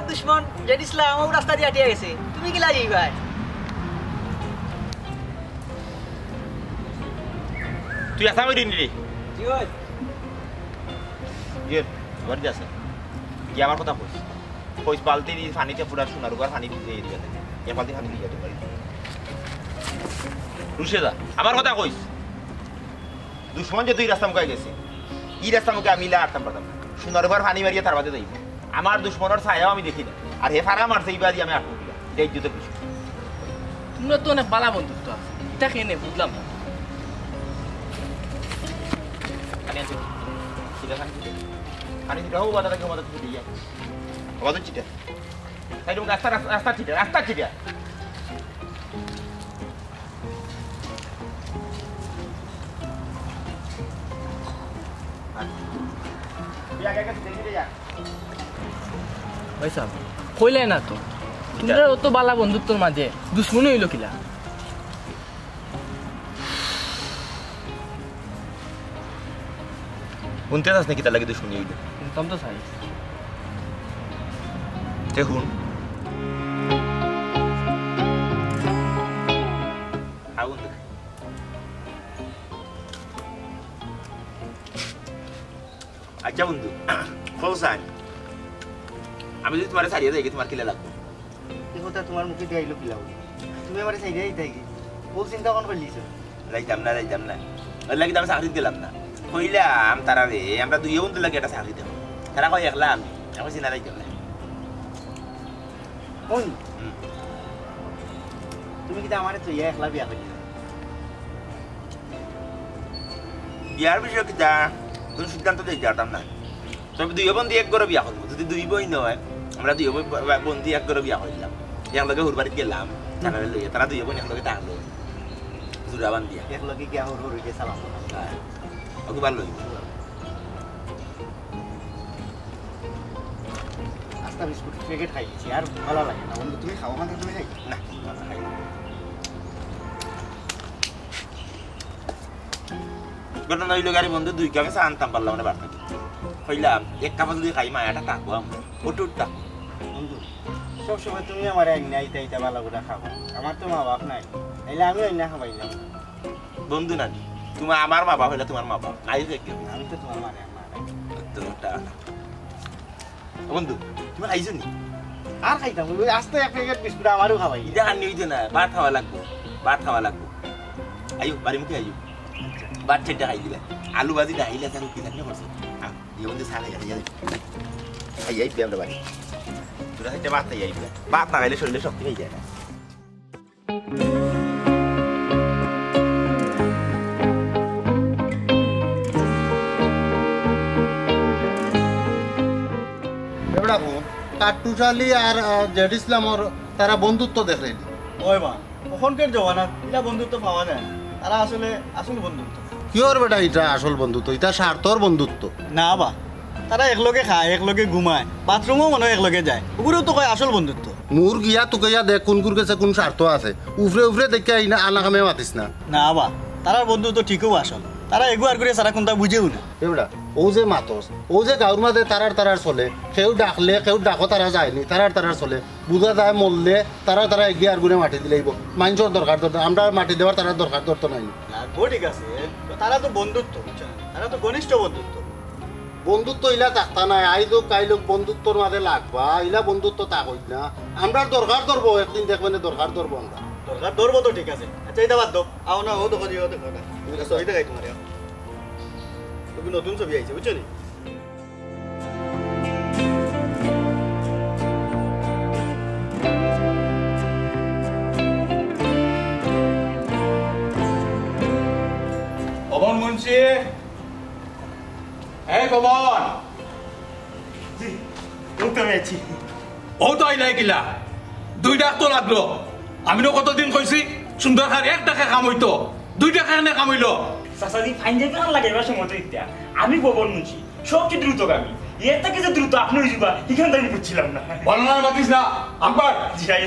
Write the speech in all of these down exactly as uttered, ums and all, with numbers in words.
দুশমন জেড ইসলাম ও রাস্তা দিয়া আটিয়া গেছে, তুমি কিলা যাইবায়? তুই আসামি রে নি রে? জি ভাই। ইয়ে, বাড়িত আছে। গিয়া আমার কথা কইস। কইস বালতি দি পানিতে পুরা সোনার উপর পানি ভিজিয়ে দিবে। এক বালতি পানি দিয়া দিবে। রুশে যা। আমার কথা কইস। দুশমন যে তুই রাস্তা মুখাই গেছে, ই রাস্তা মুখে আমি ইলা আটতাম পারতাম না। সোনার উপর পানি মারিয়া তার বাদে যাইব। আমার দুশমনর ছায়াও আমি দেখি না। আর হে ফারা মারছে, ইবাদি আমি আটকো দিলাম। এটা ইজ্জতের বিষয়। তোমরা তো অনেক বালা বন্ধুত্ব আছে, ইটা কেনে বুঝলাম না। পানি আছে? ঠিক আছে, পানি দিতে হবে, বাধা লাগে, বাধা দিতে দিয়ে। বাধা চিটা। এই লোক রাস্তা, রাস্তা, রাস্তা চিটা, রাস্তা চিটা। ভাই সাহেব, কইলে না তো। তোমরা অত বালা বন্ধুত্বর মাঝে দুশমনি অইলো কিলা? হুনতে চাস নি কিতার লাগি দুশমনি অইলো? হুনতাম তো চাই। তে হুন। আগুন দেখ। আচ্ছা বন্ধু, কও চাই, আমি যদি তুমারে ছাড়িয়া যাই, তুমার কিলা লাগবো? ই কথা তুমার মুখে দিয়া আইলো কিলা? তুমি আমারে ছাড়িয়া যাইতায় গি? ও চিন্তা কোন করলিছো? যাইতাম না, যাইতাম না। এর লাগি তো আমি চাকরিত গেলাম না। কইলাম তারারে, আমরা দুইও বন্ধুর লাগি একটা চাকরি দেখো। তারা কয় একলা আমি। আমি কইছি না, যাইতাম না। হুন, হুম। তুমি কিতা আমারে থইয়া একলা বিয়া করলি? বিয়ার বিষয়ে কিতা, কোনো সিদ্ধান্ত দিতে পারতাম না। তবে দুইও বন্ধু এক ঘরে বিয়া করবো। যদি দুই বইন অয়, আমরা দুইও বই-, ব-, বন্ধু এক ঘরে বিয়া করলাম। একলগে হুর বাড়িত গেলাম, তারারে লইয়া। তারা দুইও বইন একলগে থাকলো। জুড়া বান্ধিয়া। একলগে গিয়া হুর হুর হইতে সালাম করলাম। হ্যাঁ। ওকে ভালো হইবো। আস্তা বিস্কুট প্যাকেট খাই দিছি, আর ভালা লাগে না। বন্ধু, তুমি খাও, মানে তুমি খাই? না, না, খাই না। ঘটনা অইলো, গাড়ি বন্ধু দুই কাপে চা আনতাম পারলাম না বাড়ি থাকি। কইলাম, এক কাপে যদি খাই, মায়াটা থাকবো আমরা। উঠ, উঠ, থাক। বন্ধু, সবসময় তুমি আমারে আইনা ইতা ইতা ভালা করে খাওয়াও। আমার তো মা বাপ নাই, তাইলে আমি আইনা খাওয়াইলাম। বন্ধু নানি, তুমি আমার মা বাপ অইলে তুমার মা বাপ। নাই যে কেউ। আমি তো তুমার মানে মা নাই। তো ওটা না। ও বন্ধু, তুমি খাইছো নি? আর খাইতাম, ওই আস্তা এক প্যাকেট বিস্কুট আমারেও খাওয়াই। ইটা খানি অইতো না, ভাত খাওয়া লাগবো, ভাত খাওয়া লাগবো। আইও, বাড়ি মুখে আইও। ভাত ছেটা খাই দিবা। আলু ভাজি ডাইল আছে, আর কি চাটনি করছো। আহ, ইয়ে বন্ধু চা খাই, খাই, খাই। খাই, এই আমরা বাড়ি। তোরা খাইতে ভাত খাই আইবা। ভাত না খাইলে শরীরে শক্তি পাই যায় না। এবড়া হুন, কাট্টুশ আলী আর, আহ, জেড ইসলামর তারা বন্ধুত্ব দেখরে নি। ওই বা, অখনকার জমানাত ইলা বন্ধুত্ব পাওয়া যায় না। তারা আসলে আসল বন্ধুত্ব। কিওর বেটা, ইটা আসল বন্ধুত্ব, ইটা স্বার্থর বন্ধুত্ব। না বা, তারা একলগে খায়, একলগে ঘুমায়, বাথরুমও মনে হয় একলগে যায়। ওগুলোও তো কয় আসল বন্ধুত্ব। মুর গিয়া তুকাইয়া দেখ, কুনকুর গেছে কুন স্বার্থ আছে। উফরে উফরে দেখিয়া ইনা আনা কামে মাতিস না। না বা, তারার বন্ধুত্ব ঠিকও আসল। তারা এগু আর করে সারা কোনটা বুঝেও না। এ বেটা, ও যে মাতস, ও যে গাঁওর মাঝে তারার তারার চলে, কেউ ডাকলে, কেউ ডাকো তারা যায়নি, তারার তারার চলে। বুঝা যায় মরলে তারা তারা এগিয়ে আর গুনে মাটি দিলাইবো। মাইনষর দরকার দরকার, আমরা মাটি দেওয়ার তারার দরকার দরতো নাই। লাগবো, ঠিক আছে, তো তারা তো বন্ধুত্ব, বুঝছো না? তারা তো ঘনিষ্ঠ বন্ধুত্ব। বন্ধুত্ব ইলা থাকতা নাই, আইজ হোক কাইল হোক বন্ধুত্বর মাঝে লাগবা, ইলা বন্ধুত্ব তা কইত না। আমরার দরকার ধরবো, একদিন দেখবেন দরকার ধরবো আমরা। দরকার ধরবো তো ঠিক আছে, আচ্ছা ইটা বাদ দাও, আও না, ও দেখো দিও, দেখো না, এটা ছবি দেখাই তোমার, আও। খুবই নতুন ছবি আইছে, বুঝছো নি? পবন মুন্সি, এই পবন। জি, এই তো আমি আছি। ও তো আইলাই কিলা? দুই ডাক তো লাগলো। আমি না কতদিন কইছি, সুন্দর হার এক ডাকে কাম অইতো, দুই ডাকে এনে কাম অইলো। চাচাজি, ফাইন যাইতে কান লাগে এবার সময় তো ইত্যা। আমি পবন মুন্সি, সবচেয়ে দ্রুতগামী। এর থেকে যে দ্রুত আপনি অই যিবা, ইখান তো আমি বুঝছিলাম না। বলো না, মাতিস না, আকবর। জি, আই।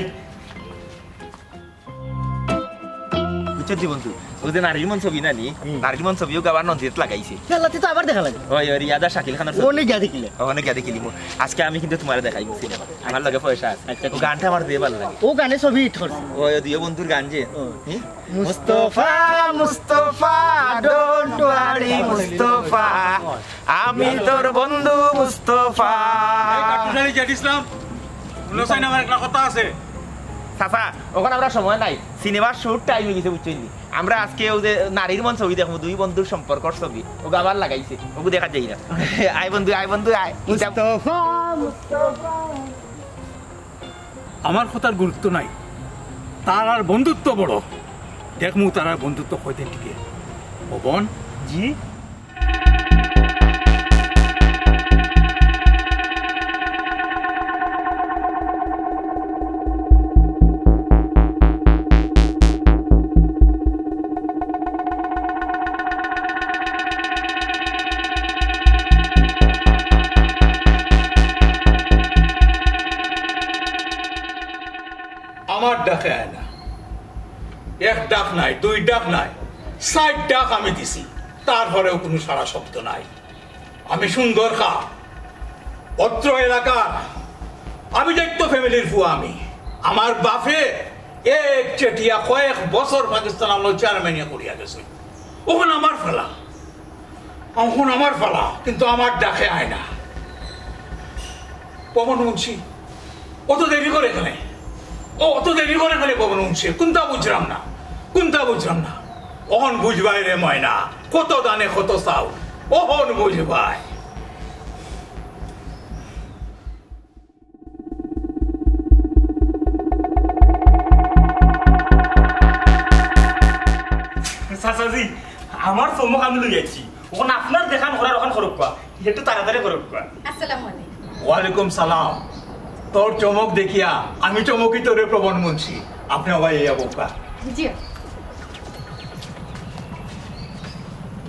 বুঝছো জি বন্ধু, ও যে নারীর মন ছবি না নি, হুম। নারীর মন ছবিও গাবার নন্দিত লাগাইছে। ইয়াল্লা, তে তো আবার দেখা লাগে। ওই, ওই রিয়াজ আর শাকিল খানের ছবি। ওনে গিয়া দেখিলে। ওখানে গিয়া দেখিলি মো। আজকে আমি কিন্তু তোমারে দেখাইমু সিনেমা। আমার লগে পয়সা আছে। আচ্ছা, ও গানটা আমার যে ভালো লাগে। ও গানে ছবি হিট করছে। ওই, ওই দুইও বন্ধুর গান যে। ও। হুম? মুস্তফা, মুস্তফা, don't worry, মুস্তফা। আমি তোর বন্ধু মুস্তফা। এই কাট্টুশালী জেড ইসলাম, হুনো চাইন, আমার একটা কথা আছে। চাচা, অখন আমরা সময় নাই, সিনেমার শুট টাইম অই গেছে, বুঝছইন নি? আমরা আজকে অউ যে নারীর মন ছবি দেখমু, দুই বন্ধুর সম্পর্কর ছবি, অগু আবার লাগাইছে, অগু দেখা যাই না। আয় বন্ধু, আয় বন্ধু, আয়। ইটা মুস্তফা, মুস্তফা। আমার কথার গুরুত্ব নাই, তারার বন্ধুত্ব বড়। দেখমু তারার বন্ধুত্ব কয়দিন টিকে। পবন? জি? আমার ডাকে আয় না। এক ডাক নায়, দুই ডাক নায়, চাইর ডাক আমি দিছি, তারপরেও কুনু সাড়া শব্দ নাই। আমি সুন্দর খা, অত্র এলাকার আভিজাত্য ফ্যামিলির ফুয়া আমি। আমার বাফে এক চেটিয়া কয়েক বছর পাকিস্তান আমলো চেয়ারম্যানিয়া করিয়া গেছে। অখন আমার ফালা, অখন আমার ফালা, কিন্তু আমার ডাকে আয় না। পবন মুন্সি, অত দেরি করে কেনে? ও, অত দেরি করে কেনে পবন মুন্সি? কুনতা বুঝরাম না, কুনতা বুঝরাম না। অখন বুঝবায় রে ময়না, কত দানে কত চাউল, অখন বুঝবায়। চাচাজি, আমার চমক আমি লই আইছি। অখন আপনার যেখান করার অখান করউক্কা, একটু তাড়াতাড়ি করউক্কা। আসসালামু আলাইকুম। ওয়ালাইকুম সালাম। তোর চমক দেখিয়া আমি চমকিত রে পবন মুন্সি। আপনে অবায় আইয়া বউক্কা। জি।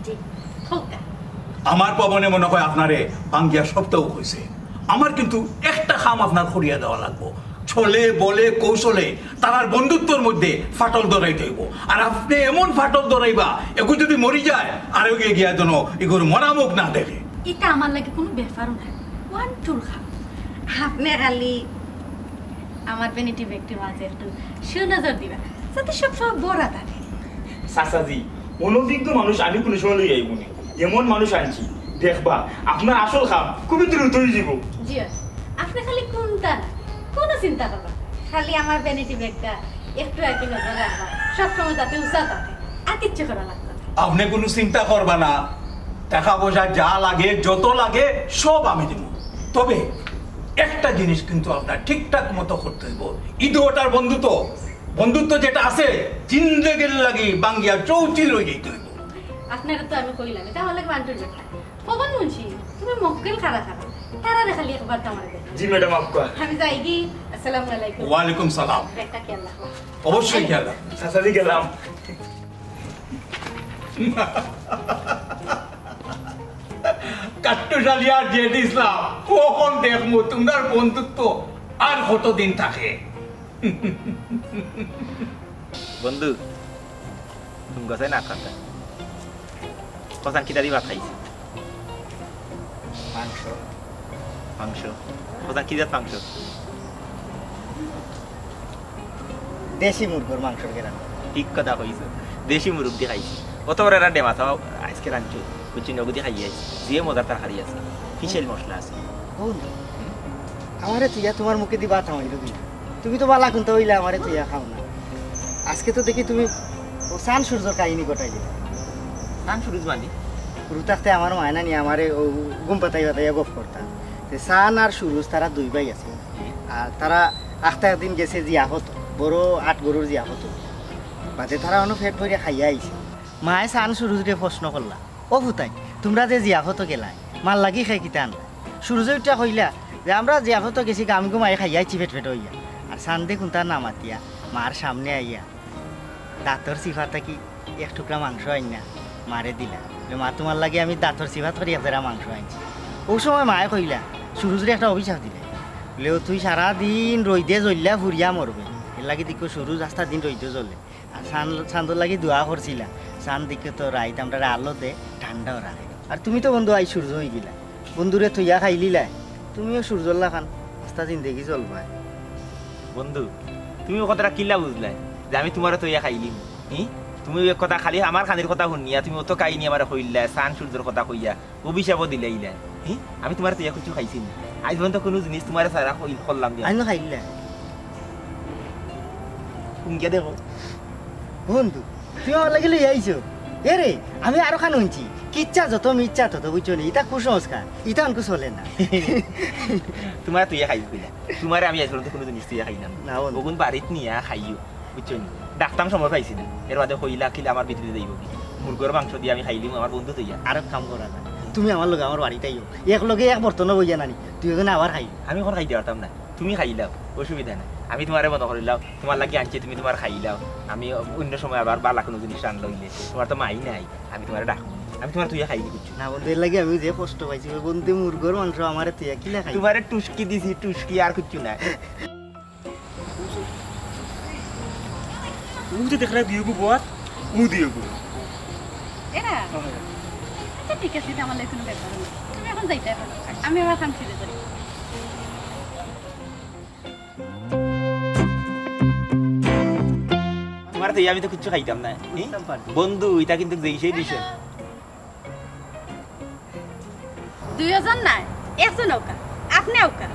জি, বউক্কা। আমার পবনে মনে হয় আপনারে ভাঙ্গিয়া সপ্তাহ কইছে। আমার কিন্তু একটা কাম আপনার করিয়া দেওয়া লাগবো। ছলে বলে কৌশলে তারার বন্ধুত্বর মধ্যে ফাটল ধরাইতে অইবো। আর আপনে এমন ফাটল ধরাইবা, এগু যদি মরি যায়, আর এগু গিয়া যেন এগুর মরা মুখ না দেখে। ইটা আমার লাগি কুনু ব্যাপার নায়। ওয়ান টুর কাম। আপনে খালি আমার ভ্যানিটি ব্যাগটির মাঝে একটু সুনজর দিবা, যাতে সবসময় ভরা থাকে। চাচাজি, অনভিজ্ঞ মানুষ আমি কুনু সময় লই আইমু নি। এমন মানুষ আনছি, দেখবা, আপনার আসল কাম খুবই দ্রুত অই যিবো। জি, আপনে খালি কুনতা না, কুনু চিন্তা করবা না। খালি আমার ভ্যানিটি ব্যাগটা একটু একটু নজর রাখবা, সবসময় যাতে উচা থাকে, আর কিচ্ছু করা লাগতো না। আপনে কুনু চিন্তা করবা না, টাকা পয়সা যা লাগে, যত লাগে, সব আমি দিমু। তবে একটা জিনিস কিন্তু আপনার ঠিকঠাক মতো করতে অইবো। ইদু ওটার বন্ধুত্ব, বন্ধুত্ব যেটা আছে, জিন্দেগির লাগি ভাঙ্গিয়া চৌচির অই যাইতে অইবো। আপনারে তো আমি কইলাম, ইটা আমার লাগি ওয়ান টুর ব্যাপার। পবন মুন্সি, তুমি মক্কেল খাড়া খাড়া, তারারে খালি একবার তো আমারে দেখো। জি ম্যাডাম, আপকা। আমি যাইগি। আসসালামু আলাইকুম। ওয়ালাইকুম সালাম। ব্যাগটা খেয়াল রাখো। অবশ্যই খেয়াল রাখবো। চাচাজি গেলাম। কাট্টুশালী আর জেড ইসলাম, অখন দেখমু তুমরার বন্ধুত্ব আর কতদিন থাকে। বন্ধু, তুমি গছাই না খাতা। কসান কিতা দি ভাত খাইছি? মাংস। মাংস? কসান কি জাত মাংস? দেশি মুরগর মাংসর গেরান। ঠিক কথা কইছো, দেশি মুরগ দি খাইছি। অত বড় একটা ডেমা তাও আজকে রাঁধছো, বুঝছি, নগদি খাইয়ে আইছি। যে মজার তরকারি আছে, ফিশেল মশলা আছে। বন্ধু, আমারে তুইয়া তুমার মুখে দি ভাত আমাইলো কি? তুমি তো বালা কুন্তা অইলা আমারে তুইয়া খাও না। আজকে তো দেখি তুমি ও চান সূর্যর কাহিনী ঘটাই দিলা। চান সূর্য মানে? হুরু থাকতে আমার মায় না নি আমারে ও ঘুম পাতাই পাতাইয়া গফ করতা। তে চান আর সুরুজ তারা দুই ভাই আছে। আর তারা আখতা একদিন গেছে জিয়াফত, বড় আট গরুর জিয়াফত। বাদে তারা অনো পেট ভরিয়া খাইয়া আইছে। মায়ে চান সুরুজরে প্রশ্ন করলা, "ও ফুতাই, তুমরা যে জিয়াফত গেলায়, মার লাগি খাই কিতা আনলা?" সুরুজে উঠিয়া কইলা যে, "আমরা জিয়াফত গেছি, গাম গুমাই খাইয়া আইছি পেট পেট অইয়া।" আর চান্দে কুন্তা না মাতিয়া মার সামনে আইয়া দাঁতর চিফা থাকি এক টুকরা মাংস আইন্না মারে দিলা। বলে, "মা, তুমার লাগি আমি দাঁতর চিফা থাকি এক জেরা মাংস আনছি।" অউ সময় মায়ে কইলা, সুরুজরে একটা অভিশাপ দিলে। বলে, "ও তুই সারা দিন রইদে জ্বললা ফুরিয়া মরবে। এর লাগি দেখো সুরুজ আস্তা দিন রইদে জ্বলে।" চান-, চান্দর লাগি দোয়া করছিলা। চান দেখে তো রাইত আমরারে আলো দে, ঠান্ডাও রাখে। আর তুমি তো বন্ধু আইজ সূর্য অইগেলা। বন্ধুরে থইয়া খাইলিলায়, তুমিও সূর্যর লাখান আস্তা জিন্দেগি চলবায়। বন্ধু, তুমি অউ কথাটা কিলা বুঝলায় যে আমি তুমারে থইয়া খাইলিমু? হি? তুমি এক কথা খালি আমার খানির কথা হুনিয়া তুমি অত কাহিনী আমারে কইলায়, চান সূর্যর কথা কইয়া, অভিশাপও দিলাইলায়। হি? আমি তুমারে থইয়া কিচ্ছু খাইছি নি। আইজ পর্যন্ত কুনু জিনিস তুমারে ছাড়া কই-, করলাম দিয়া। আইজ না খাইলিলায়। হুনিয়া দেখো। বন্ধু, তুমি আমার লাগি লইয়া আইছো? এরে, আমি আরো খান হুনছি। কিচ্ছা যত মিচ্ছা তত, বুঝছো নি? ইতা কুসংস্কার, ইতা অনকু চলে না। তুমারে থইয়া খাইছি কইলা। তুমারে আমি আইজ পর্যন্ত কুনু জিনিস থইয়া খাইলাম না। না বন্ধু। অগুন বাড়িত নিয়া খাইও, বুঝছো নি? ডাকতাম সময় পাইছি না। এর বাদে কইলা কিলা আমার ভিতরে যাইবো কি? মুরগর মাংস দিয়া আমি খাইলিমু আমার বন্ধু থইয়া। আরো কাম করা না। তুমি আমার লগে আমার বাড়িত আইও। এক লগে এক বর্তনও বইয়া নানি। দুইওজনে আবার খাই। আমি অখন খাইতে পারতাম না। তুমি খাইলাও, অসুবিধা নাই। আমি তুমারে মনো করিলাও, তুমার লাগি আনছি, তুমি তুমার খাইলাও। আমি অন্য সময় আবার বালা কুনু জিনিস রানলে অইলে, তুমার তো মাই নাই, আমি তুমারে ডাকমু। আমি তুমারে থইয়া খাইনি কিচ্ছু। না বন্ধু, এর লাগি আমি যে কষ্ট পাইছি, ওই বন্ধু মুরগর মাংস আমারে থইয়া কিলা খাই? তুমারে টুসকি দিছি, টুসকি, আর কিচ্ছু না। অউ যে দেখরায় দুইওগু বর, অউ দুইওগু। এরা? আচ্ছা, ঠিক আছে, ইটা আমার লাগি কুনু ব্যাপার না। তুমি অখন যাইতায় পারো। আমি আমার কাম সেরে করি। তুমারে থইয়া আমি তো কিচ্ছু খাইতাম না। ই? বুঝতাম পারছি। বন্ধু, ইটা কিন্তু যেই সেই দিছে। দুইওজন নায়, একজন অউক্কা, আপনে অউক্কা।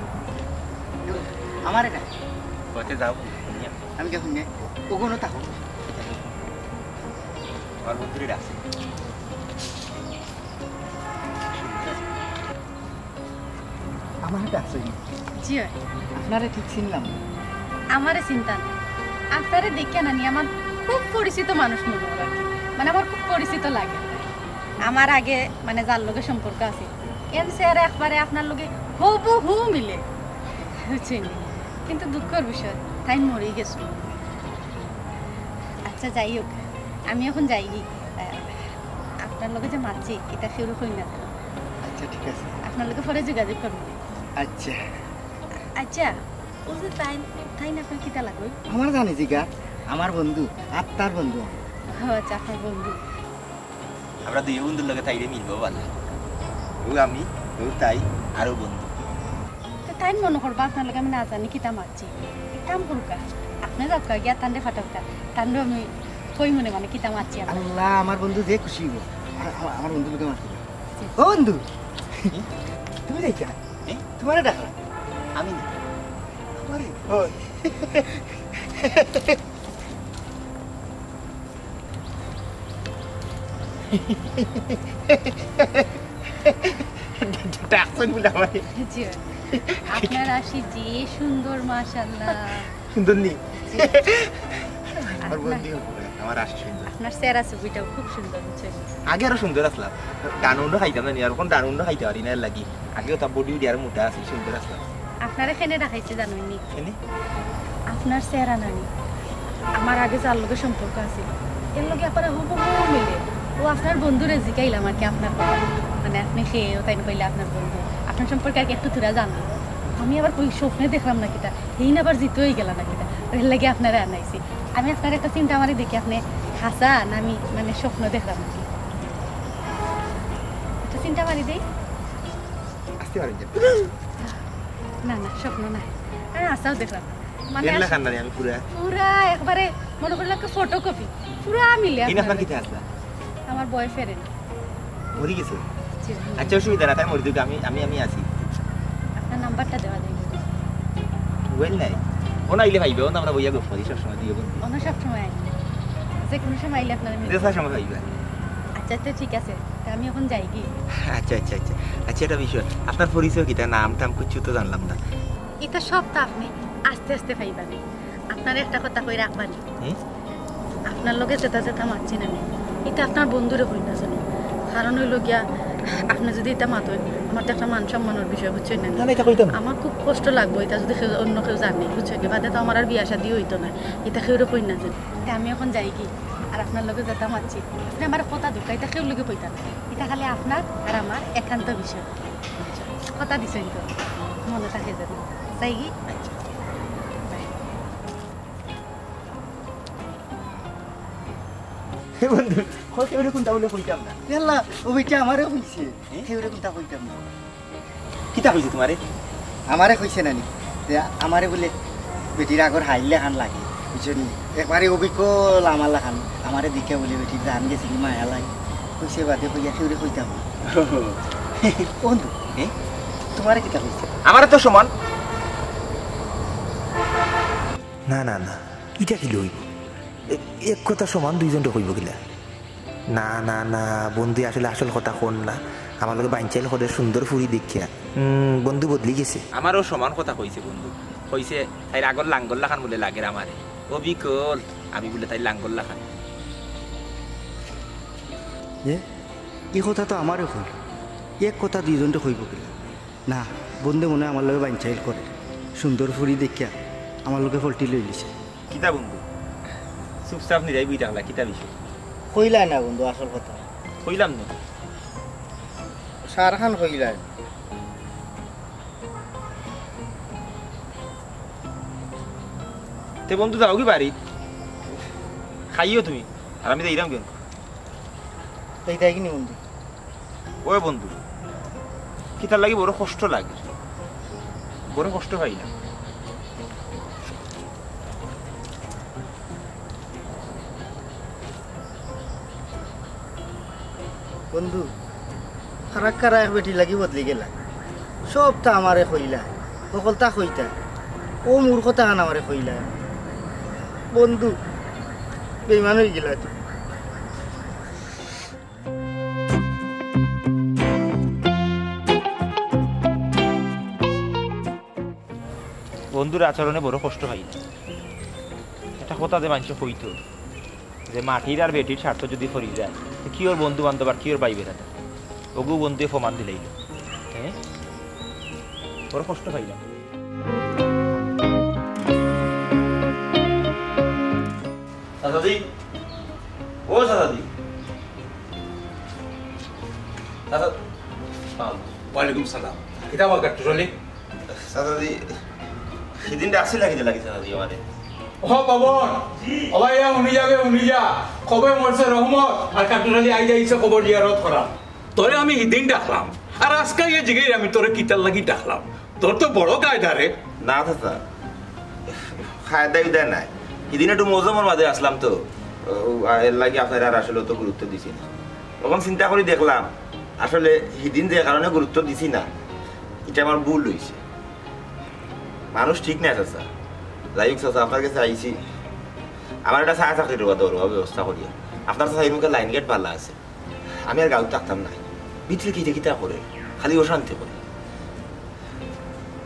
আমারে না। কইতে যাও, আমি কে হুনিয়া? অগুনো থাকো। আমার বন্ধুরে ডাকছে। আমারে ডাকছে নি? জি অয়। আপনারে ঠিক চিনলাম না। আমারে চিনতা না। আপনারে দেখিয়া নানি আমার খুব পরিচিত মানুষ মনো অর আর কি। মানে আমার খুব পরিচিত লাগে। আমার আগে মানে যার লগে সম্পর্ক আছে, এন চেহারা একবারে আপনার লগে হুবহু মিলে। বুঝছইন নি? কিন্তু দুঃখর বিষয়, তাইন মরি গেছইন। আচ্ছা, যাই হোক, আমি অখন যাইগি। আহ, আপনার লগে যে মাতছি, ইটা কেউরে কইন না। আচ্ছা, ঠিক আছে। আপনার লগে পরে যোগাযোগ করমু। আচ্ছা। আচ্ছা, অউ যে তাইন, তাইন আপনার কিতা লাগইন? আমারে জানি জিগা, আমার বন্ধু, আত্মার বন্ধু। ও আচ্ছা, আপনার বন্ধু। আমরা দুইও বন্ধুর লগে তাইরে মিলবো বালা। অউ আমি, অউ তাই, আরো বন্ধু। তে তাইন মনো করবা আপনার লগে আমি না জানি কিতা মাতছি। এক কাম করুক্কা, আপনে যাউক্কা গিয়া তানরে ফাটাউক্কা, তানরে আমি কইমুনে মানে কিতা মাতছি আমরা। আল্লাহ, আমার বন্ধু যে খুশি অইবো। আ-, আ-, আমার বন্ধুর লগে মাতছি। জি। ও বন্ধু, তুমি যাইতা? এ? তুমারে ডাকরা। আমি না। আমারে? অয়। ডাকছইন বুলে আমারে। জি। আপনার আশি যে সুন্দর, মাশাআল্লাহ। সুন্দর নি? জি। আমার বন্ধু, আমার আশি সুন্দর। আপনার চেহারা ছবিটাও খুব সুন্দর, বুঝছইন? আগে আরো সুন্দর আছলা। ডান উন্ডো খাইতাম না নি, আর অখন ডান উন্ডো খাইতে পারি না, এর লাগি। আগেও তা body উডি আরো মোটা আছিল, সুন্দর আছলা। আপনারে কেনে ডাকাইছে জানইন নি? কেনে? আপনার চেহারা নানি। আমার আগে যার লগে সম্পর্ক আছিল, এর লগে আপনার হুবহু মিলে। অউ আপনার বন্ধুরে জিকাইলাম আর কি আপনার কথা। মানে আপনে কে, অউ তাইন কইলা আপনার বন্ধু। আপনার সম্পর্কে আর কি একটু থুড়া জানলাম। আমি আবার কই স্বপ্নে দেখলাম না কিতা, হেইন আবার জিতু অইগেলা না কিতা। এর লাগি আপনারে আনাইছি। আমি আপনারে একটা চিন্তা মারি দেখি আপনে হাছা না আমি মানে স্বপ্ন দেখলাম আর কি। একটা চিন্তা মারি দেই। আসতে পারেন যে। না, না, স্বপ্ন না। আমি হাছাউ দেখলাম। মানে এর আস-, লাখান নানি আমি পুরা। পুরা একবারে মনো করলে একটা photocopy। পুরা মিলে এই আপনার আপনার লগে। কিতা আছলা? আমার boyfriend। মরি গেছে? জি, জি। আচ্ছা, অসুবিধা না, তাই মরি যাউক, আমি, আমি, আমি আছি। আপনার নাম্বারটা দেওয়া যাইবো? মোবাইল নাই? অনো আইলে পাইবা, অনো আমরা বইয়া গল্প করি সবসময়, দুইও বন্ধু। অনো সবসময় আই। যে কোনো সময় আইলে আপনারে মিলবো। যে সময় পাইবা। আচ্ছা, তো ঠিক আছে, তে আমি অখন যাইগি। আচ্ছা, আচ্ছা, আচ্ছা। আচ্ছা, একটা বিষয়, আপনার পরিচয় কিতা? নাম টাম কিচ্ছু তো জানলাম না। ইতা সব তো আপনে আস্তে আস্তে পাইবা নে। আপনারে একটা কথা কই রাখবা নি। হুম? আপনার লগে যেতা যেতা মাতছি না নি, ইতা আপনার বন্ধুরে কইন না জানি। কারণ অইলো গিয়া, আপনে যুদি ইতা মাতইন, আমার তো একটা মান সম্মানর বিষয়, বুঝছইন না নি? না, না, ইতা কইতাম না। আমার খুব কষ্ট লাগবো, ইতা যুদি কেউ, অন্য কেউ জানে, বুঝছইন নি? বাদে তো আমার আর বিয়া শাদিও অইতো না, ইতা কেউরে কইন না জানি। তে আমি অখন যাইগি, আর আপনার লগে যেতা মাতছি, আপনে আমার কথা দুঃখা, ইতা কেউর লগে কইতা না। ইতা খালি আপনার আর আমার একান্ত বিষয়। কথা দিছইন তো, মনো থাকে যেন। যাইগি? আচ্ছা। বাই। হে বন্ধু, কও কেউরে কুনতা বুলে কইতাম না। ইয়াল্লা, ও বেটি আমারে কইছে। হে? কেউরে কুনতা কইতাম না। কিতা কইছে তুমারে? আমারে কইছে নানি? যে আমারে বুলে বেটির আগর হাইল লাখান লাগে, বুঝছো নি? একবারে অবিকল আমার লাখান। আমারে দেখিয়া বুলে বেটির জান গেছে কি মায়া লাগে। কইছে বাদে কইয়া কেউরে কইতাম না। বন্ধু, হে? তুমারে কিতা কইছে? আমারে তো সমান। না, না, না, ইটা কিলা অইবো? এ-, এক কথা সমান দুইজনরে কইবো কিলা? না, না, না, বন্ধু আসলে আসল কথা কর না। আমার লগে বানচাইল করে সুন্দর ফুরি দেখিয়া। উম, বন্ধু বদলি গেছে। আমারেও সমান কথা কইছে বন্ধু। কইছে, "তাইর আগর লাঙ্গল লাখান বুলে লাগের আমারে।" অবিকল, আমি বুলে তাইর লাঙ্গল লাখান। এ, ই কথা তো আমারেও কইল। এক কথা দুইজনরে কইবো কিলা? না, বন্ধু মনে অয় আমার লগে বানচাইল করে। সুন্দর ফুরি দেখিয়া আমার লগে ফল্টি লইলিছে। কিতা বন্ধু? চুপচাপ নিরাই বই থাকলা, কিতা বিষয়? কইলায় না বন্ধু, আসল কথা। কইলাম না। সারখান কইলায়। তে বন্ধু যাওগি বাড়িত। খাইও তুমি। আর আমি যাইরাম কেন? তাই তাই কিনি বন্ধু? ওই বন্ধু, কিতার লাগি বড় কষ্ট লাগে, বড় কষ্ট পাই না। বন্ধু, খারাপ খারাপ এক বেটি লাগি বদলি গেলা। সবতা আমারে কইলা, হকলতা কইতা। ও মূর্খতা খান আমারে কইলা। বন্ধু, বেইমান অই গেলা তুই। বন্ধুর আচরণে বড় কষ্ট পাই। একটা কথা যে মানষে কইতো যে মাটির আর বেটির স্বার্থ যদি ফরি যায়, তো কি ওর বন্ধু বান্ধব আর কি ওর ভাই বেরাদর? ওগু বন্ধুয়ে প্রমাণ দিলাইল। হ্যাঁ, বড় কষ্ট পাইলাম। চাচাজি, ও চাচাজি, চাচা, সালাম। ওয়ালাইকুম সালাম। কিতা বা কাট্টুশালী? চাচাজি, হিদিন ডাকছিল কিতা লাগি চাচাজি আমারে? ও বাবন, জি। ও ভাই, ইয়া হুনি যাবে, হুনি যা। কবে মরছে রহমত, আর কাট্টুশালী আই যাইছে কবর জিয়ারত করা। তোরে আমি হিদিন ডাকলাম, আর আজকে ইয়ে জিগাইর আমি তোরে কিতার লাগি ডাকলাম। তোর তো বড় কায়দা রে। না চাচা, কায়দা উদা নাই। হিদিন একটু মজমর মাঝে আসলাম তো, ও, এর লাগি আপনার আর আসলে অত গুরুত্ব দিছি না। তখন চিন্তা করি দেখলাম, আসলে হিদিন যে কারণে গুরুত্ব দিছি না, এটা আমার ভুল হইছে। মানুষ ঠিক নাই চাচা। যাই হোক চাচা, আপনার কাছে আইছি, আমার একটা ছায়া চাকরির বাদে ওর ব্যবস্থা করিয়া। আপনার চাচা এই মুখে লাইন গেট ভালা আছে। আমি আর গাঁওত থাকতাম না। ভিতরে কিতা কিতা করে, খালি অশান্তি করে।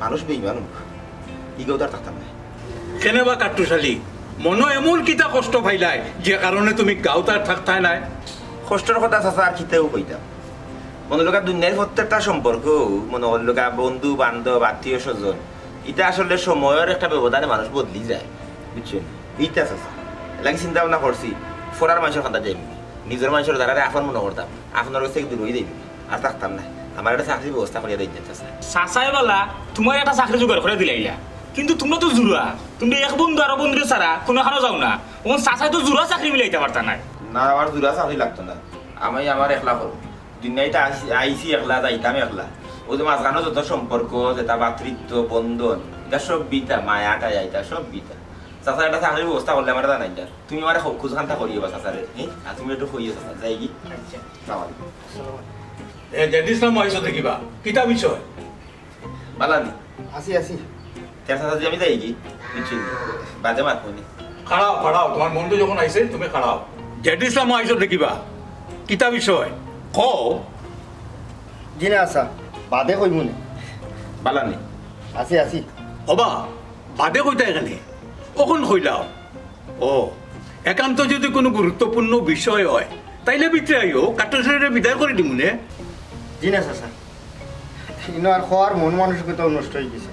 মানুষ বেইমান, ই গাঁওত আর থাকতাম না। কেনে বা কাট্টুশালী, মনো এমন কিতা কষ্ট পাইলায় যে কারণে তুমি গাঁওত আর থাকতায় নায়? কষ্টর কথা চাচা আর কিতাও কইতাম। মনো লইকা দুনিয়ার প্রত্যেকটা সম্পর্ক, মনো লইকা বন্ধু বান্ধব, আত্মীয় স্বজন, ইটা আসলে সময়র একটা ব্যবধানে মানুষ বদলি যায়, বুঝছেন? ইটা চাচা, এর লাগি চিন্তা ভাবনা করছি, ফরার মানুষর কান্দাত যাইমু, নিজর মানুষর যারারে আপন মনো করতাম, আপনার কাছ থেকে দূর হয়ে যাইমু, আর থাকতাম না। আমার একটা চাকরির ব্যবস্থা করিয়া দেন চাচা। চাচায় বালা, তুমার একটা চাকরি জোগাড় করিয়া দিলাইলা, কিন্তু তুমরা তো জুড়া, তুমরা এক বন্ধু আরো বন্ধুরে ছাড়া কুনুখানো যাও না। অখন চাচায় তো জুড়া চাকরি মিলাইতা পারতা নায়। না, আমার জুড়া চাকরি লাগতো না, আমি আমার একলা করমু। দুনিয়াত আইছি, আইছি একলা, যাইতাম একলা। অউ যে মাঝখানো যত সম্পর্ক, যেটা ভাতৃত্ব, বন্ধন, ইটা সব বৃথা, মায়া টায়া, ইটা সব বৃথা। চাচা, একটা চাকরির ব্যবস্থা করলে আমারে জানাইবা। তুমি আমারে খুব খুশ খান্তা করিও বা চাচারে, হ্যাঁ? আর তুমি একটু কইও চাচা, যাই কি? আচ্ছা। সালাম আলাইকুম। আসসালামু আলাইকুম। এ, জেড ইসলাম আইছো দেখিবা, কিতা বিষয়? বালা নি? আছি, আছি। তে চাচাজি, আমি যাই কি? বুঝছি নি? বাদে মাত কইনি। খাড়াও, খাড়াও, তুমার বন্ধু যখন আইছে, তুমি খাড়াও। জেড ইসলাম আইছো দেখিবা, কিতা বিষয়? কও। জি না, আচ্ছা, বাদে কইমু নে। বালা নি? আছি, আছি। ওবা, বাদে কইতা এখানে? অখন কইলাও। ও, একান্ত যদি কুনু গুরুত্বপূর্ণ বিষয় হয়, তাইলে ভিতরে আইও, কাট্টুশালীরে বিদায় করি দিমু নে। জি না, চাচা। ইনো আর কওয়ার মন মানসিকতাও নষ্ট হয়ে গেছে।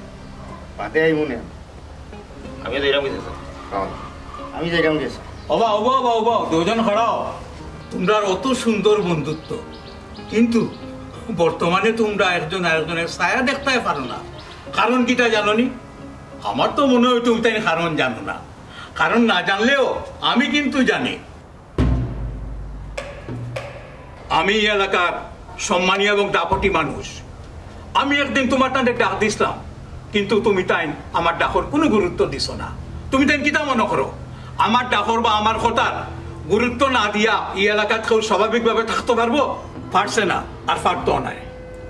বাদে আইমু নে। আমি যাইরাম গেছে, স্যার। হ্যাঁ, আমি যাইরাম গেছে। ওবা, ওবা, ওবা, ওবা, দুজন খাড়াও। তুমরার অত সুন্দর বন্ধুত্ব, কিন্তু বর্তমানে তুমরা একজন আরেকজনের ছায়া দেখতায় পারো না। কারণ কিতা জানো নি? আমার তো মনে হয় তুমি তাই কারণ জানো না। কারণ না জানলেও আমি কিন্তু জানি। আমি এই এলাকার সম্মানী এবং দাপটি মানুষ। আমি একদিন তুমার তানরে ডাক দিছলাম, কিন্তু তুমি তাইন আমার ডাকর কুনু গুরুত্ব দিছো না। তুমি তাইন কিতা মনো করো, আমার ডাকর বা আমার কথার গুরুত্ব না দিয়া এই এলাকাত কেউ স্বাভাবিকভাবে থাকতো পারবো? পারছে না, আর পারতো নায়।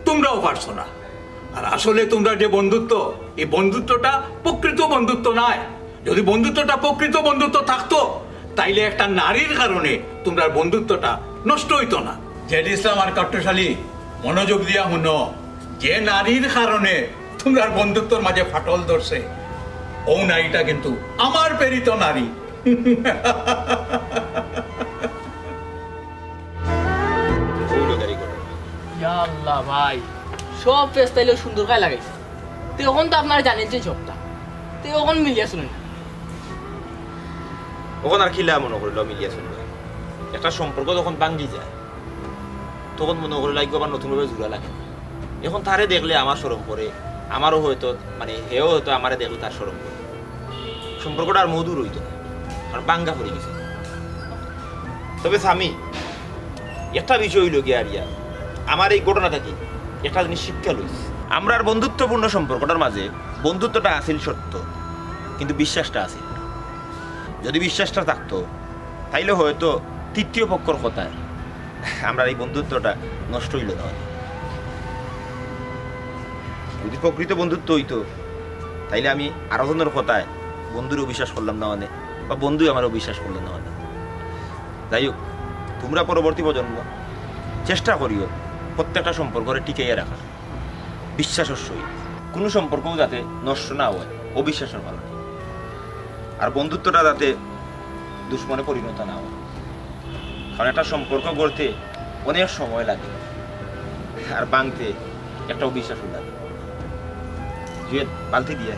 তুমরাও পারছো না। আর আসলে তুমরার যে বন্ধুত্ব, এই বন্ধুত্বটা প্রকৃত বন্ধুত্ব নায়। যদি বন্ধুত্বটা প্রকৃত বন্ধুত্ব থাকতো, তাইলে একটা নারীর কারণে তুমরার বন্ধুত্বটা নষ্ট অইতো না। জেড ইসলাম আর কাট্টুশ আলী, মনোযোগ দিয়া হুনো, যে নারীর কারণে তুমরার বন্ধুত্বর মাঝে ফাটল ধরছে, ও নারীটা কিন্তু আমার প্রেরিত নারী। ইয়া আল্লাহ ভাই, সব পেচ তাইলে সুন্দর করি লাগাইছে। তে অখন তো আপনারা জানইন যে সবটা। তে অখন মিলিয়া চলইন না। অখন আর কিলা মনো করিল মিলিয়া চলইন না? একটা সম্পর্ক যখন ভাঙ্গি যায়, তখন মনো করিল আবার নতুন ভাবে জোড়া লাগে। অখন তারে দেখলে আমার শরম করে, আমারও হয়তো, মানে, হেও হয়তো আমারে দেখলে তার শরম করে। সম্পর্কটা আর মধুর অইতো না, আর ভাঙ্গা পড়ি গেছে। তবে স্বামী, একটা বিষয় অইলো গিয়া আরিয়া, আমার এই ঘটনা থাকি একটা জিনিস শিক্ষা লইছি। আমরার বন্ধুত্বপূর্ণ সম্পর্কটার মাঝে বন্ধুত্বটা আছিল সত্য, কিন্তু বিশ্বাসটা আছিল না। যদি বিশ্বাসটা থাকতো, তাইলে হয়তো তৃতীয় পক্ষর কথায় আমরার এই বন্ধুত্বটা নষ্ট অইলো না অনে। যদি প্রকৃত বন্ধুত্ব অইতো, তাইলে আমি আরো জনর কথায় বন্ধুরে অবিশ্বাস করলাম না অনে, বা বন্ধুয়ে আমারে অবিশ্বাস করলো না অনে। যাই হোক, তুমরা পরবর্তী প্রজন্ম চেষ্টা করিও প্রত্যেকটা সম্পর্করে টিকাইয়া রাখার, বিশ্বাসর সহিত। কুনু সম্পর্কও যাতে নষ্ট না অয় অবিশ্বাসর কারণে, আর বন্ধুত্বটা যাতে দুশমনে পরিণত না অয়। কারণ একটা সম্পর্ক গড়তে অনেক সময় লাগে, আর ভাঙতে একটা অবিশ্বাসও লাগে। জুয়েল, বালতি দিয়া।